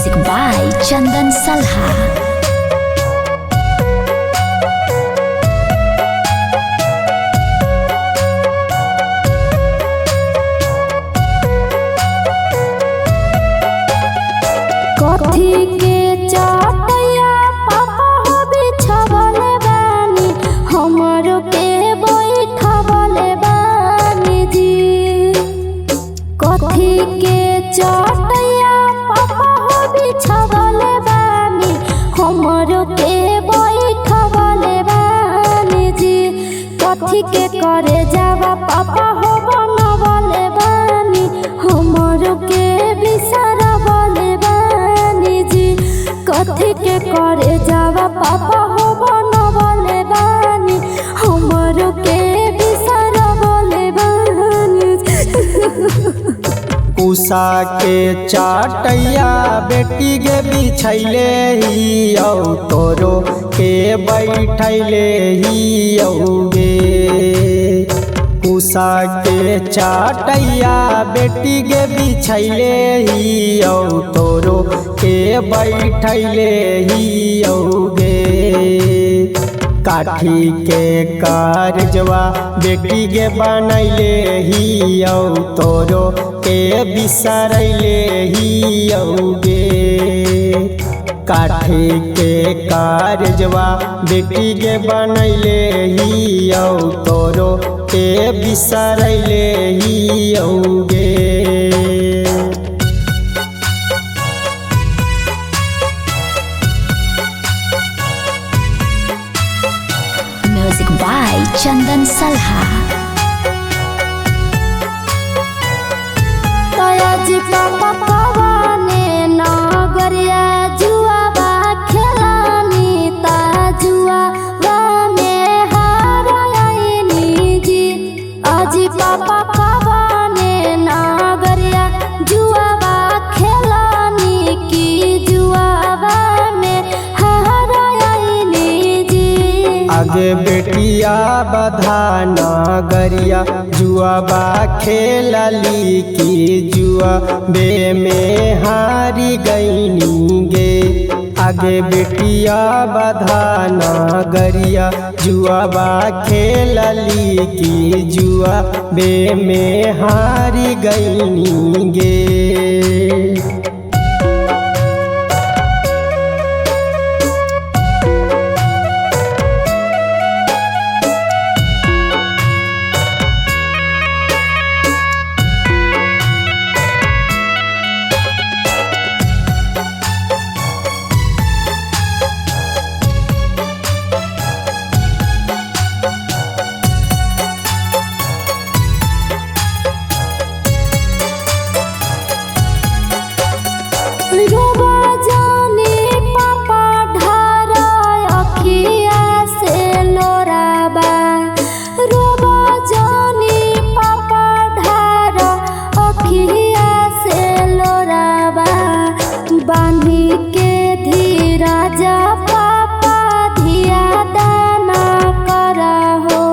Music by Chandan Salha. कथी के चटैया पापा हो बिछवले बानी, हमरो के बैठवले बानी जी। कथी के चटैया पापा हो बिछवले बानी, हमरो के बैठवले बानी जी। कथी के करे जावा पापा हो बनवले बानी, हमरो के बिसरवले बानी जी। कथी के करे जावा पापा हो बनवले बानी, हमरो के बिसरवले बानी जी। उषा के चाटैया बेटी के बिछैले ही औ तोरो के बैठैले ही गे। उषा के चाटैया बेटी के बिछैले ही औ तोरो के बैठैले ही गे। काठी के कारजवा बेटी के बनैले ही औ तोरो के बिसरैले ही गे। काठी के कारजवा बेटी के बनैले ही औ तोरो के बिसरैले ही गे। Music by Chandan Salha. तया जी पापा कवाने नगरिया जुआबा खेलानी ता जुआबा में हारायनी जी। अजी पापा कवाने नगरिया जुआबा खेलानी की जुआबा में हारायनी जी। आगे बेटिया बधा नगरिया जुआबा खेलली की जुआ बे में हारी गईनी गे। आगे बेटिया बधा नगरिया जुआबा खेलली की जुआ बे में हारी गईनी गे। रोबा जाने पापा ढारा अखिया से लोराबा। रोबा जाने पापा ढारा अखिया से लोराबा। बांधी के धीरज पापा धिया दाना करा हो।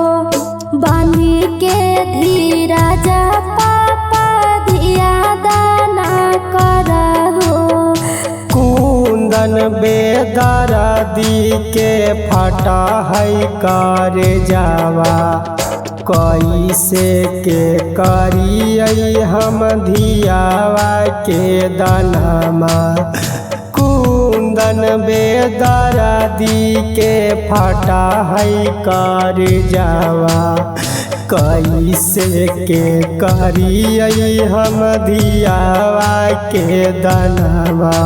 बांधी के धीरज पापा धिया दाना करा हो। कुंदन बेदर्दी के फटा है कर जावा, कैसे के करियै हम धियावा के दनमा। कुंदन बेदर्दी के फटा है कर जावा, कैसे के करियै हम धियावा के दनमा।